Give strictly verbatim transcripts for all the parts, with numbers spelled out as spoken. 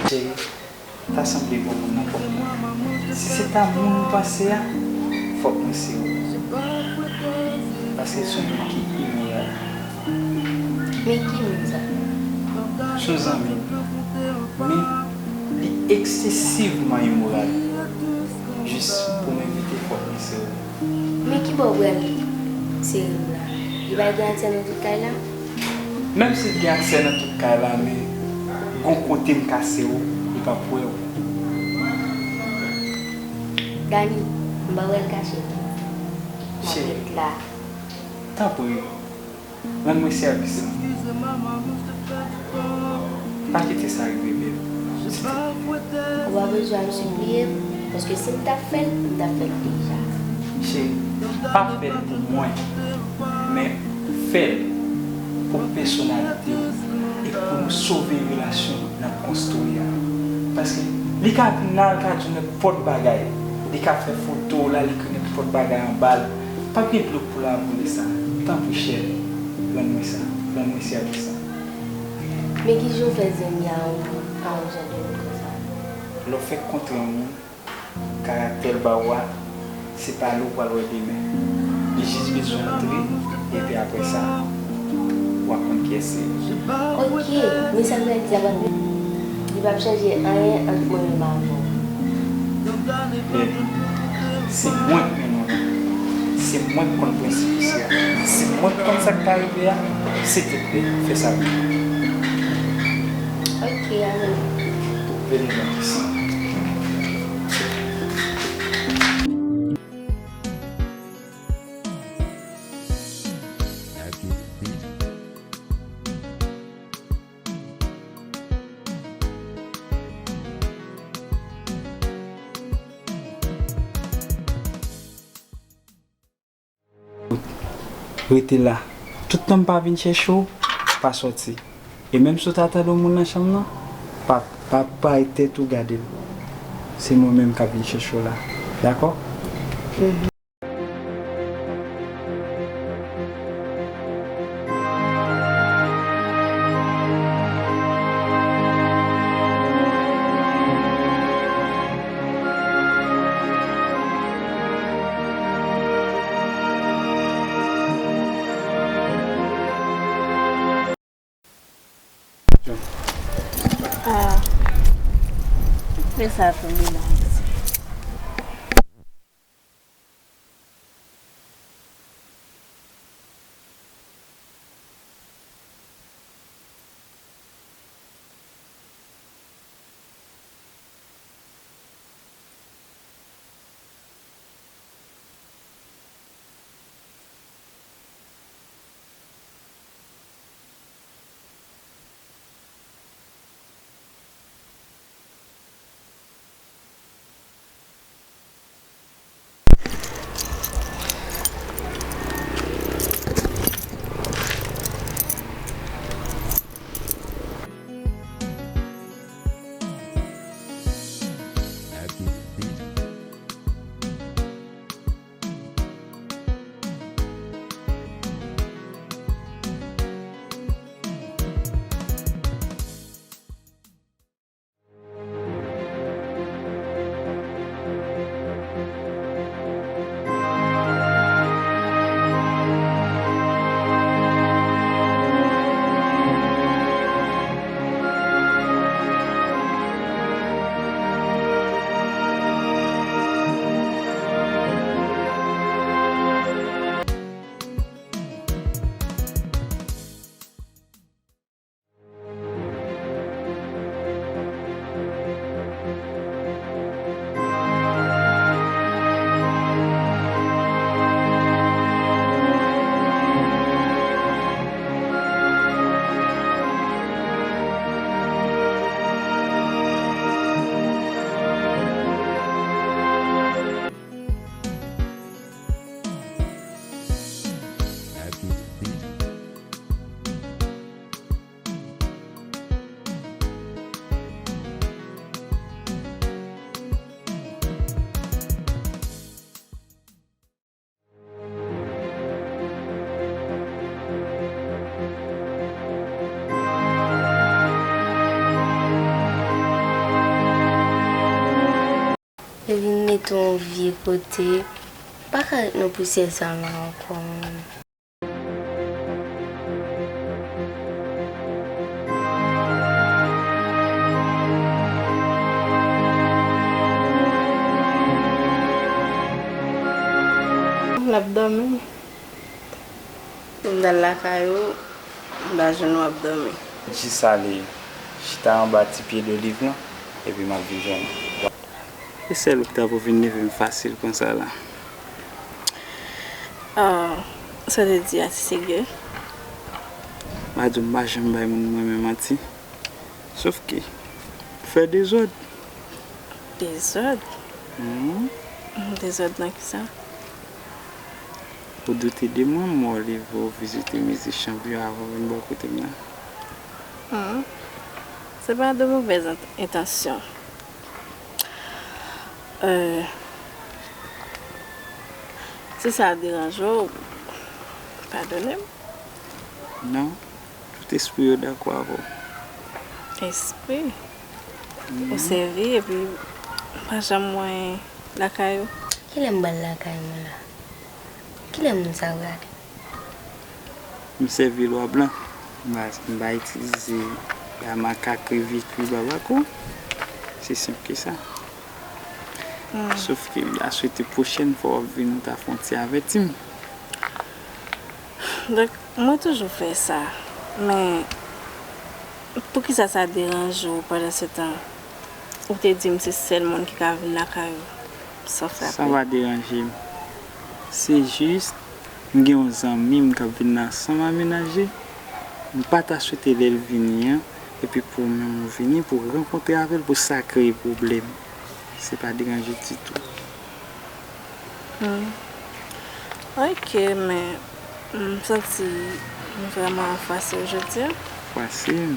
Cheri, ta sanble bon moun nan pòt mwen. Si se ta moun ou panse a, fòk mwen se ou. Paske se yon moun ki imoral. Men ki moun sa? Se yon zanmi m. Men li eksesivman imoral. Jis pou m evite, fòk mwen se ou. Men kibò w pral sere m la? Li pa gen aksè nan tout kay la? Menm si l gen aksè nan tout kay la, men gon kote m ka sere w, li p ap wè w. Dani, m pa pral kache. M ap ret la. Tanpri, rann mwen sèvis lan. Pa kite sa rive, bebe. Ou pa bezwen ap sipliye m, paske si m t ap fè l, m t ap fè l deja. Cheri, pa fè l pou mwen, men fè l pou pèsonalite w e pou nou sove relasyon n ap konstwi a. Paske li ka vin la, l ka di w nenpòt bagay. Li ka fè foto w la, li ekri nenpòt bagay anba l. Pa gen dlo pou laboure sa. Tanpri, cheri, rann mwen sa. Rann mwen sèvis lan. Men kijan w fè zanmi a yon, a yon jan de moun konsa? Lè w fèk kontre yon moun, karaktè l ba w a, se pa li w pral wè demen. Li jis bezwen antre, epi apre sa, w a konn kiyès se li. Ok, men sa vle di a pa vle. Li p ap chanje anyen ant mwen menm avè w. Baby, se mwen k mennen w la. Se mwen k konn prensip isi a. Se mwen k konn sa k ka rive a. Silteple, fè sa pou mwen. Ok, ale. Vini la, kisa. Rete la. Tout tan m pa vin chèche w, pa sòti. E menm si w ta tande yon moun nan chanm nan, pa, pa, pa bay tèt ou gade l. Se mwen menm k ap vin chèche w la. Dakò? Ah, fè sa pou mwen la. Yon vye kote, m pa ka ret nan pousyè sa la ankò, menm. L ap dòmi. M t al lakay ou, m pa jwenn w ap dòmi. Jis ale chita anba ti pye doliv lan, epi m ap vin jwenn ou. E sèl ou ki ta pou vin leve m fasil konsa la. Ah, sa w te di a, se serye? M a di w m pa janm bay moun mwen menm manti. Sòf ke, fè dezòd. Dezòd? Mhm. Dezòd nan kisa? Ou doute de mwen, m wè w leve w vizite mizik chanpyon avan w vin bò kote m nan. Mhm. Se pa de movèz ent-, entansyon. Euh, si sa deranje w, padone m. Non, tout espri yo dakò avè w. Espri? Ou sèvi epi pa janm wè lakay ou? Kilè m pral lakay mwen la? Kilè moun sa prale? M sèvi lwa blan. M pa, m pa itilize la makak, revik, ri babako. Se senp ke sa. Hmm. Sòf ke m ta swete pwochèn fwa w ap vin, ou ta fè yon ti avèti m. Donk, mwen toujou fè sa. Men, poukisa sa deranje w pandan se tan? Ou te di m se sèl moun ki ka vin lakay ou san frape. Sa pa deranje m. Se jis, m gen yon zanmi m k ap vin nan san m amenaje. M pa ta swete lè l vini an, epi pou ou menm ou vini, pou w rankontre avè l, pou sa kreye pwoblèm. Se pa deranje ditou. Hmm. Ok, men m santi m vrèman anfwase w jodi a. Anfwase m?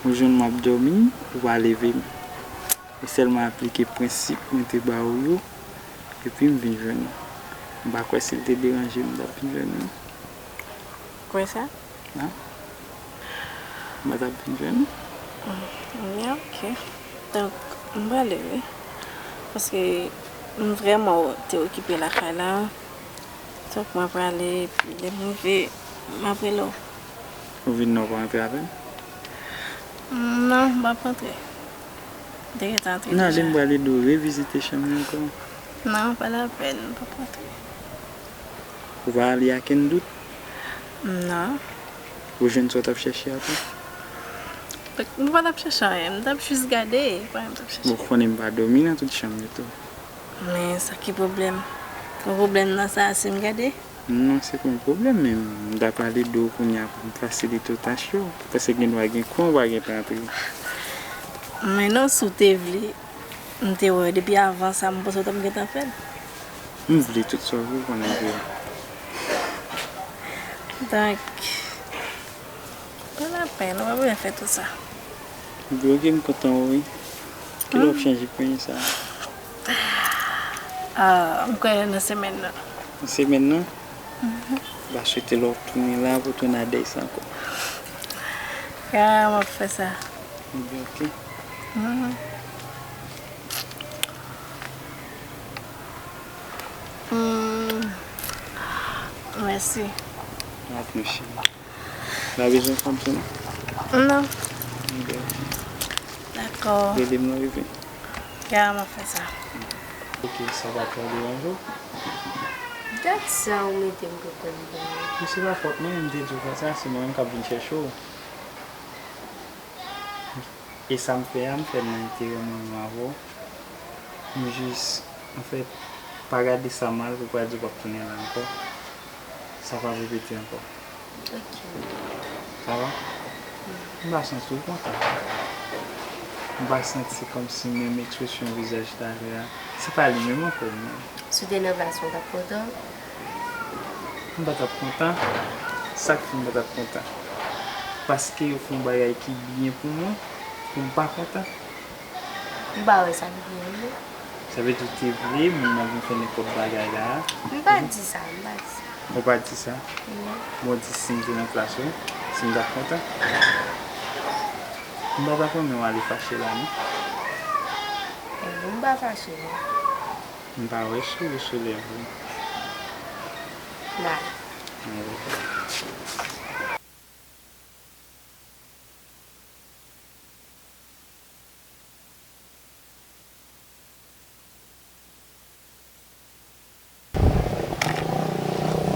Ou jwenn m ap dòmi, ou pa leve m. Ou sèlman aplike prensip mwen te ba ou yo, epi m vin jwenn ou. M pa kwè si l te deranje m, m t ap vin jwenn ou. Kwè sa? Non. M pa t ap vin jwenn ou. Mm, ya, ok. Donk, m prale, wi. Paske m vrèman te okipe lakay la. Donk, mwen prale, epi lè m rive, m ap rele w. Ou vin non, ou pa antre avè m? Non, m p ap antre. M te gentan antre deja. Nan, ale m prale di w revizite chanm nan ankò. Non, pa lapèn, m p ap antre. Ou pa ale a kenn dout? Non. Ou jwenn sa w t ap chèche a tou? M pa t ap chèche anyen, m t ap jis gade, pa m t ap chèche. Bon, ou konnen m pa dòmi nan tout chanm yo tou. Men sa ki pwoblèm? Yon pwoblèm nan sa a si m gade? Non, se pa yon pwoblèm, men m ta prale di w kounye a pou m fasilite w tach yo. Paske gen dwa gen kwen ou pa gentan antre. Men non, si w te vle, m te wè depi avan sa, m panse w t ap gentan fè l. M vle tout sa w vle, w konnen vre. Donk, pa lapèn, ou pa bezwen fè tout sa. Ebyen, ok, m kontan wi. Kilè w ap chanje penyen sa? Ah, m kwè nan semèn nan. Nan semèn nan? Mhm. M pa swete lè w tounen la pou tounen a dèy sa ankò. Ya, m ap fè sa. Ebyen, ok. Mhm. Hmm. Mèsi. Ak nou cheri. Ou pa bezwen fanm tou non? Non. Ebyen, ok. Dakò. Rele m lè w rive. Ya, m ap fè sa. Ok, sa pa twò deranje w? Dat sa ou mete m pou konn bagay. Men se pa fòt mwen, m te di w konsa, se mwen menm k ap vin chèche w. E sa m fè a, m fè l nan enterè mwen menm avè w. M jis, anfèt, pa gade sa mal pou w pa di w p ap tounen la ankò. Sa p ap repete ankò. Ok. Sa va? M pa santi w kontan. M pa santi se kòmsi menm ekspresyon vizaj talè a. Se pa li menm ankò, non. Si w te nan plas mwen, w t ap kontan? M pa t ap kontan. Sa k fè m pa t ap kontan? Paske yo fè yon bagay ki byen pou mwen, pou m pa kontan. M pa wè sa k byen, non. Sa vle di w te vle moun nan vin fè nenpòt bagay la a? M pa di sa, m pa di sa. Ou pa di sa? Non. Bon, di si m te nan plas ou, si m t ap kontan? M pa t ap renmen w ale fache la, non. Ebyen, m pa fache, non. M pa wè souri sou lèv ou. Bye.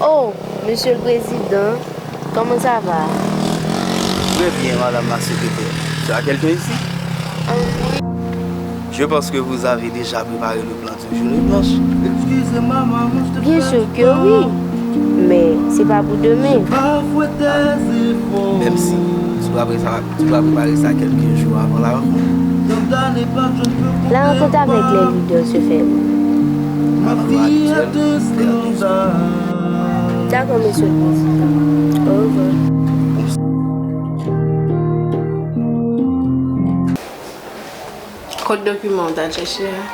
Oh, Mesye le Président, comment ça va? Très bien, Madame la Secrétaire. Tu as quelqu'un ici? Ah oui. Je pense que vous avez déjà préparé le plan d'une journée blanche. Bien sûr que oui, mais c'est pas pour demain. Menm si, tu dois préparer, tu dois préparer ça quelques jours avant la rencontre. La rencontre avec les leaders se fait où? D'accord, Monsieur le Président. Au revoir. Kot dokiman w t al chèche a?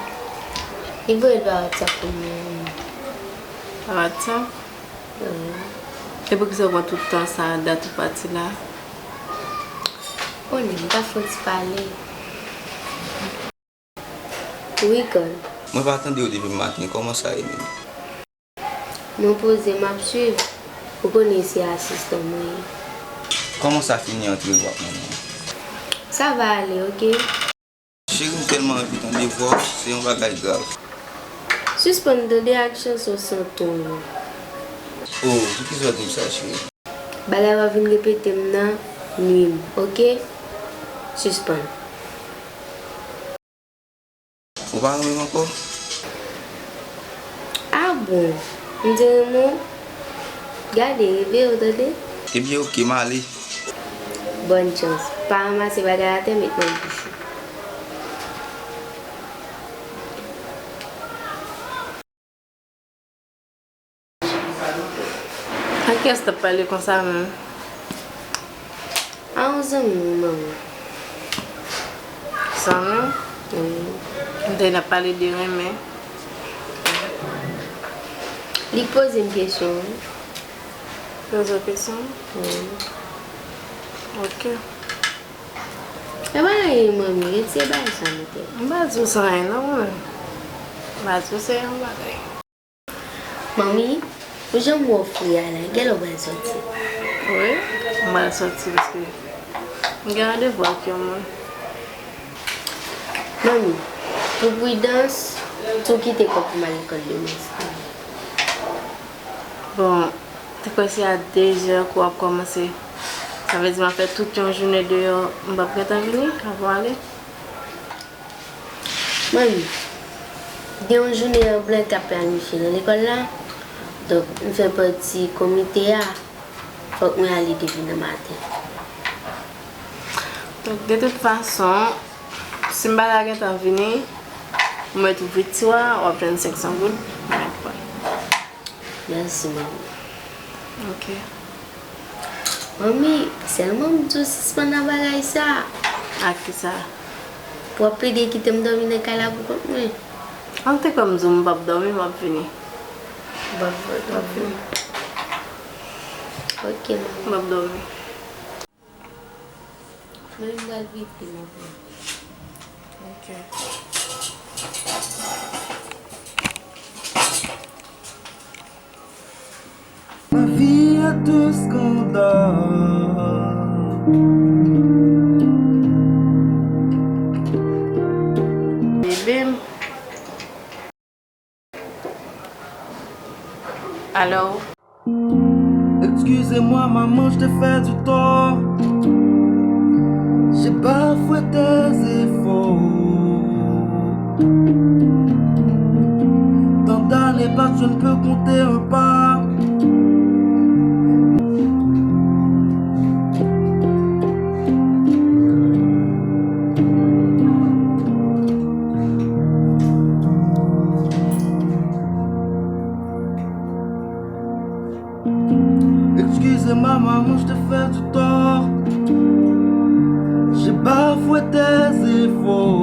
Li voye l pa WhatsApp pou mwen. Pa WhatsApp? Wi. E poukisa w pran tout tan sa a, dat ou pati la? Konnen, m ta fè yon ti pale. Wi, Kòn. Mwen pa tande w depi maten, kòman sa ye menm? Mwen poze, m ap swiv. Ou konnen se asistan mwen ye. Kòman sa fini antre w ak manman w? Sa va ale, oke? Cheri, m tèlman anvi tande vwa w, se yon bagay grav. Sispann tande ak chanson san ton yo. Oh, poukisa w di m sa, cheri? Bagay w ap vin repete m nan nwi m, oke? Sispann. Ou pa renmen m ankò? Ah bon? M te renmen w? Gade, reveye w, tande? Ebyen, oke, m ale. Bòn chans. Pa ranmase bagay atè, met nan bouch ou. Ak kiyès t ap pale konsa menm? A yon zanmi m, manmi. Zanmi w? Wi. M te n ap pale de renmen. Li poze m kesyon, wi. Poze w kesyon? Wi. Ok. E pa anyen, manmi, retire bagay sa nan tèt. M pa di w se anyen non, mwen. M pa di w se yon bagay. Manmi, pou jan m wè w fre a la, gèlè w pral sòti. Wi, m pral sòti paske m gen randevou ak yon moun. Manmi, pou pridans, tou kite kò pou m al lekòl demen. Bon, te kwè se a de zè kou w ap kòmanse. Sa vle di m ap fè tout yon jounen deyò, m p ap gentan vini avan w ale? Manmi, gen yon jounen an blan k ap planifye nan lekòl la. Donk, m fè pati komite a. Fòk mwen ale depi nan maten. Donk, de tout fason, si m pa ta gentan vini, ou mèt ouvri tiwa, w ap jwenn senk san goud. Mèt pran. Mèsi, manmi. Ok. Manmi, sèlman m di w sispann ak bagay sa. Ak kisa? Pou w ap plede kite m dòmi nan kay la pou kont mwen. An te kwè m di w m p ap dòmi, m ap vini. W ap vini. Ok, manmi. M ap dòmi. Mwen menm m pral vite, m ap vini. Ok. Ma vie est un scandale. Bebe m. Alo? Excusez-moi, maman, je t'ai fait du tort. J'ai bafoué tes efforts. Tant d'années passées, je ne peux compter un pas. Excusez-moi, maman, je t'ai fait du tort. J'ai bafoué tes efforts.